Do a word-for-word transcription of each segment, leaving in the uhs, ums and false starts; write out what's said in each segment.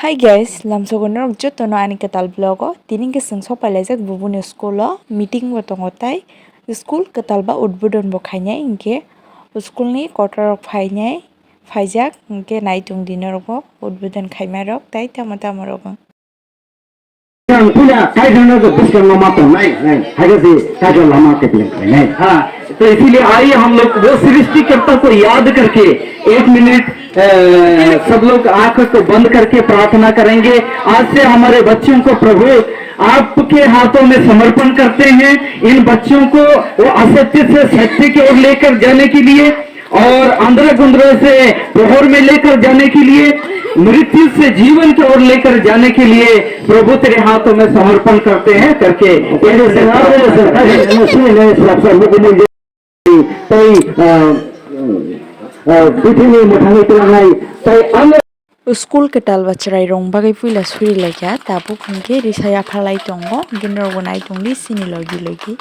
Hi guys, lamsogo norok jotono ani kwtal vlog o. Tini hwnkhe chwng sok pailaijak bubuni school o, meeting bo tongo tai school kwtal ba udbodon bo khainai, hinkhe school ni kotor rok phainai, phaijak, hinkhe naitung di norok bo udbodon khaima rok tai tamo tamo rok. Ang puila kaijaknai rok bwskango ma tongnai, nai, hai khe se kaijakma lama khe beleng khlainai. हाँ, तो इसीलिए आइए हम लोग वो सृष्टिकर्ता को याद करके एक मिनट, अ, सब लोग आंख को बंद करके प्रार्थना करेंगे। आज से हमारे बच्चों को प्रभु आपके हाथों में समर्पण करते हैं। इन बच्चों को वो असत्य से सत्य की ओर लेकर जाने के लिए और अंधरा गुंधरा से प्रहर में लेकर जाने के लिए, मृत्यु से जीवन की ओर लेकर जाने के लिए प्रभु तेरे हाथों में समर्पण करते हैं करके ये School kwtal ba chwrai rok bagwi puila suri laikha, tabuk hinkhe risa yapharlai tongo, hinkhe norokbo nai tongdi chini logi logi.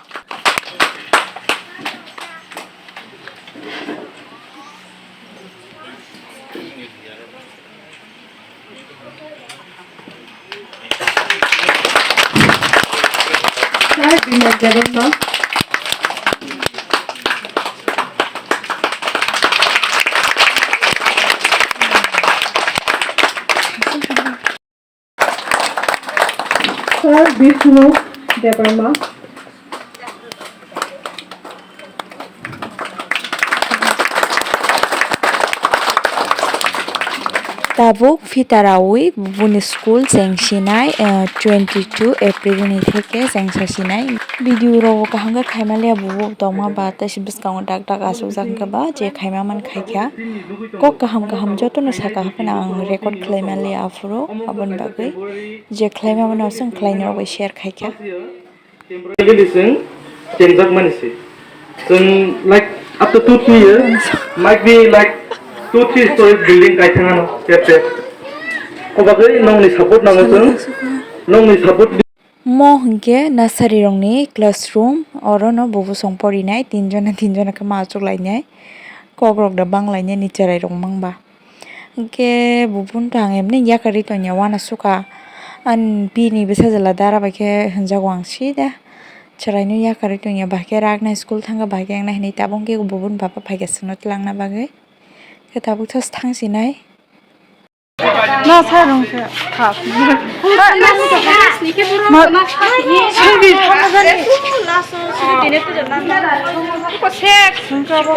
Sir Bishnu Debbarma. Tabuk phitarawi bubuni school chengsinai, eh, twenty two April ni theke chengsasinai. Video rok kaham khe khaimaliya bubo tongma ba tei se bwskango dak dak asukjak wngkha ba je khaima man khaikha. Kok kaham kaham jotono saka haphano ang record khlaimaliya aphuru aboni bagwi je khlaima mano aswk khlaina rok bai share khaikha. Temporarily chwng chengjak mani se. Chwng, like, after two three years, might be, like, two three stories building kaithang ano, tep tep. O bagwi nongni support nango chwng, nongni support. Mo hinkhe nursery rokni classroom, orono bubu song porinai, tinjona tinjona khe ma achuk lainai, kokrok da bang lainai ni cherai rok mang ba. Hinkhe bubun to ang emni yakarwi tongya uanasuka. Ani bini bwsajala dara bai khe hwnjago ang sida. Chwraino yakarwi tongya, bahai khe raknai school thangkha, bahai khe wngnai hwnwi tabuk khe bubun baba phaikha chwngno twlangna bagwi. Khe tabuk thasinai. Na sa rung se kha. Ma, sungdi thangna jani. Sungka bo.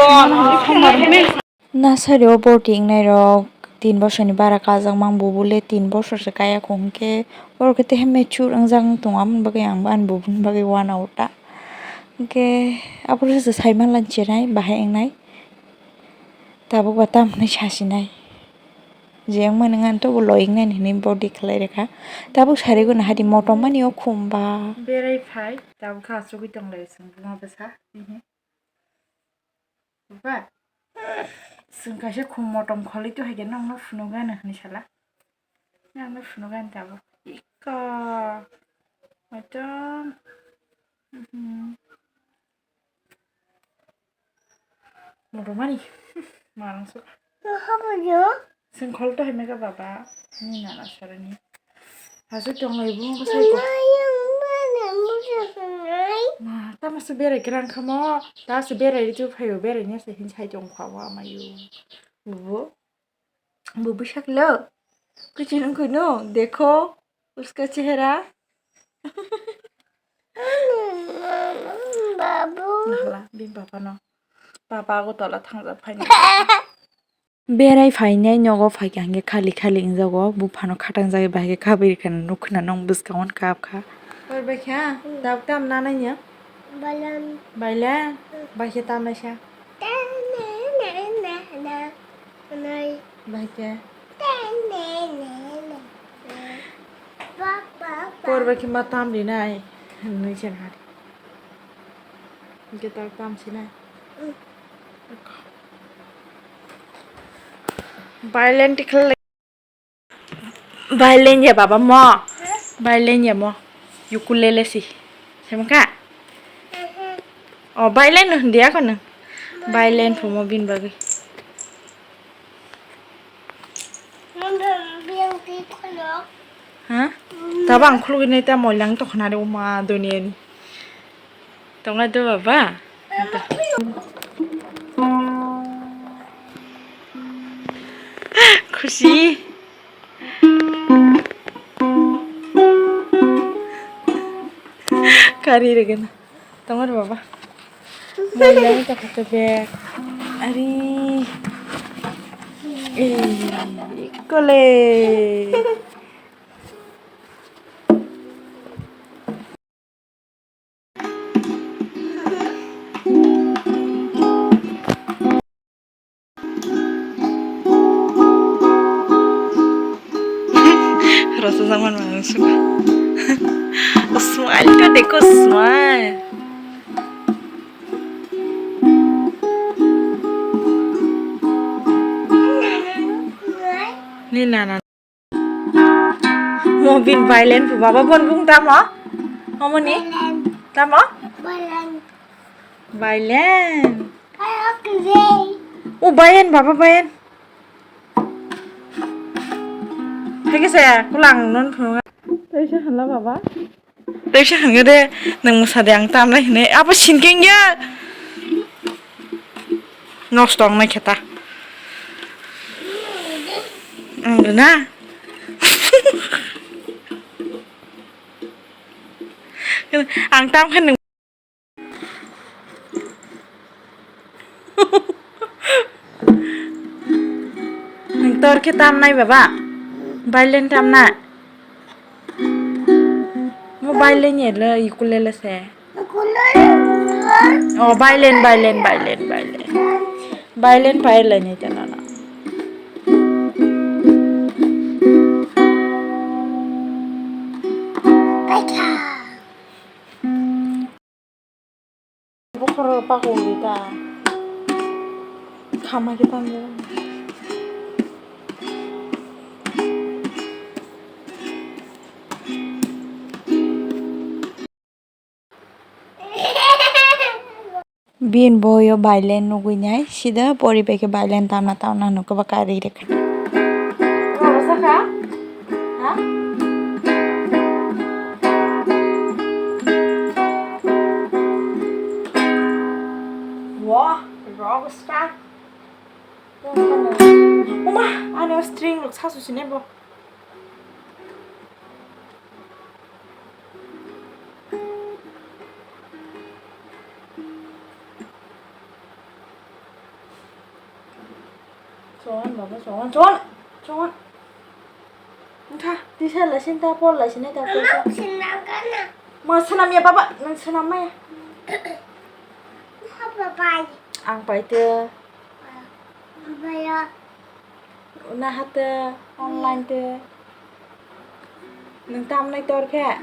Nursery o borti wngnai rok tin bosorni bara kajak mang, bubu le tin bosor se kaya kho, hinkhe oro khe teha mature wngjak wng tongo, aboni bagwi ang bo ani bubuni bagwi uanao ta. Hinkhe aphuru se sai manlai chenai bahai wngnai, tabuk ba tamo hinwi sasinai je wngmani wngani tobo loi wngnani hinwi borti khlai rwkha, tabuk sari gana hadi motom mani o khum ba. Berai phai tabuk khe achugwi tonglai chwng buma bwsa. Ba, chwng kaisa khum motom kholwi tongkha khe nokno phunukgwi ano hinwi sala. Nokno phunukgwi ano tabuk. Iko. Motom. Mhm. Motom ani. Marang suk. Chwng khol to hai mega baba. Ni nana sarani. Hasu tong lai bu ko sai ko. Ma, tamo se berai kerang khamo. Ta se berai ritu phayo, berai nya se hin sai tong kha wa ma yu. Bubu. Bubu saklo. Kuchi nung kuno. Dekho. Uska chehra. Babu. Nahla, bini papa no. Papa ago tola thangjak phaina. Berai phainai nogo phaikha hinkhe khali khali wngjago, buphano khatangjagwi bahai khe kabui rwkha, nukha nang bwskango kap kha. Hor bai kha, dak tam nanai nya? Bailan. Bailan? Bai khe tam naisa? Tam na na na na. Nai. Bai khe? Tam na na na. Pa pa pa. Por bai khe ma tam rinai. Nui chen hari. Guitar tam sinai. Violin tikhlai. Violin ya baba mo. Violin ya mo. Ukulele si. Semka? O violin no hindi ako no. Violin po mo bin bagwi. Ha? Tabo ang khulugwi nai ta moilang tongkha nare uma duniyani. Tongnai do baba? Khusi. Kari rwgena. Tongor baba. Moilang ta khato bag. Ari. Eh, kole. Rasa zaman mana suka. Smile to deko smile. Ni nana. Mo bin violent pu baba bon bung tamo? Omoni? Violent. Tamo? Violent. Violent. Kayak gede. O violent baba violent. Hai ke saya kulang non phunga. Taisa hala baba. Taisa hangge de nang musa de ang tamnai hine. Apa sinkeng ya? Nosto wngnai khe ta. Ang rwna. Ang tam khe nwng. Nwng tor khe tamnai baba? Violent tamnai? Mo violent yelo ikulele se. Oh, violent, violent, violent, violent. Violent violent ito na na. Bokhoro pakong di ta. Khama khe tamo. Bini boyo violent nugui nai, sida pori bai khe violent tamna tamna nukhe ba kari rikha. Roro sakha? Ha? Wah, rock star. Uma, ano string rok sasu sini bo. Chon, baba, chon, chon, chon. Wngkha, tisa lai sini ta, por lai sini ta, por sa. Sinam kana? Ma sinam ya, baba, nang sinam maya. Baba pai. Ang pai te. Baba ya. Una hate online te. Nwng tamnai tor khe?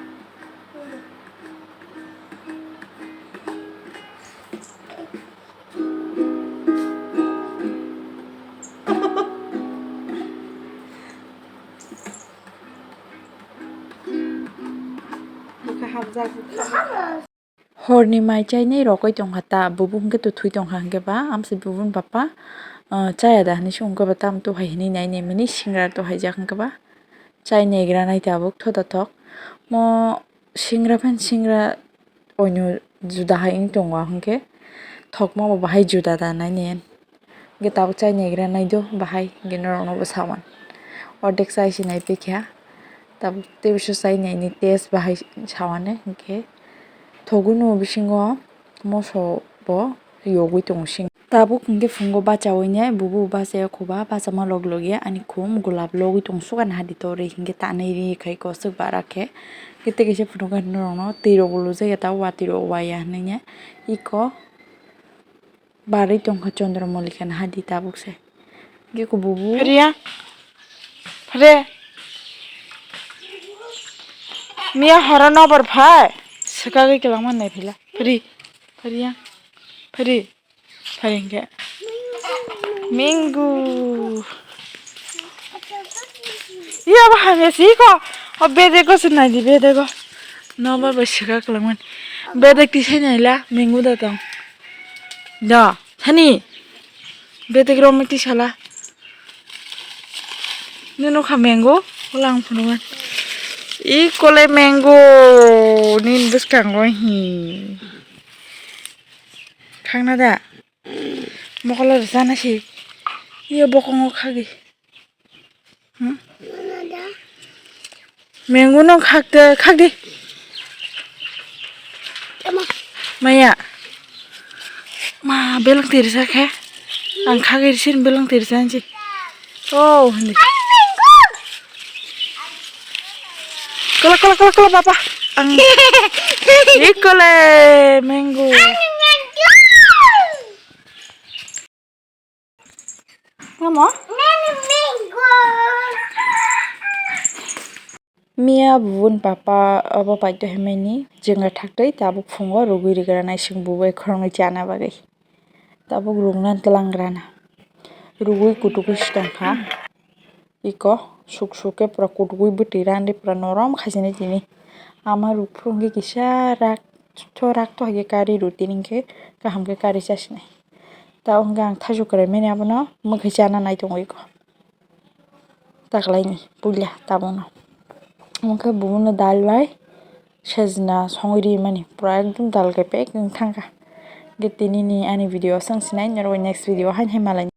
Bwkha hapjak, bwkha hapjak. Horni mai chainai rogwi tongkha ta, bubu hwnkhe to thwi tongkha hwnkhe ba, amsai bubuni bapa, ah, chaya da hinwi songkhe ba, tamo to hai hinwi nai nai mani singra to haijak hwnkhe ba, chai naigra nai tabuk thoda thok. Mo singra phan singra onyo juda hai wng tongo, hwnkhe thokma bo bahai juda da nai nai. Hwnkhe tabuk chai naigra naido bahai, hwnkhe norokno bo sawan. Ordek chai se naipaikha. Tabuk teibo se chai naini taste bahai sawane, hwnkhe thoguno bisingo moso bo yogwi tongo sing. Tabuk hwnkhe phungo bachawi nai, bubu bachaya khuba, bachama log logi ani khum gulab logwi tong sugan hadi torwi, hwnkhe tanwi ri khai kosuk bara khe. Hwnkhe tei kaisa phunukha norokno twi rok bo lujak ya, tabuk watwi rok waya hwnwi ya. Iko. Barwi tongkha Chandra Mallika ni hadi tabuk se. Giko bubu. Phariya. Phare. Miya horo nobar phai. Swkagwi kwlangma nai phila. Phari. Phariya. Phari. Phari hwnkhe. Mingu. Iya, bo hamya si ko. O bedego se nai di, bedego. Nobar bai swkak kwlangmani. Bedek tisai naila, mingu da tong. Da, thani. Bedek romwi tisala. Nunu kha mingu. Kolang phunukha. I kole mango nini bwskango hi. Khakna da? Mokolo rwchana si. Iyo bokongo khagwi. Hmm? Mango no khakde, khakdi. Maya. Ma, belang tirsa khe. Ang khagwi sin belang tirsa ansi. Oh, hindi. Kola, kola, kola, kola, papa. Ang. Ikole, mango. Namo? Miya bubun papa abo paito himani jenga thaktwi tabuk phungo rugwi rigra naising bubai khoroknwi chana bagwi. Tabuk rukna tlangrana. Rugwi kutukwi swtangkha. Iko suk suk khe pura kutukwi bwtwi randi pura norom khaisini tini. Ama rukphuru hwnkhe kisa rak tho rak tho hai khe kari rutini hwnkhe kaham khe kari chasinai. Ta hwnkhe ang thaisuk kwrai mani abono mwkhwi chana nai tongwi ko. Taklaini puila tabukno. Hwnkhe bubuno dal bai sejna songwi rimani pura ekdom dal khe pek wng thangkha. Hwnkhe tinini ani video aswk sinai norok next video haino hai malai.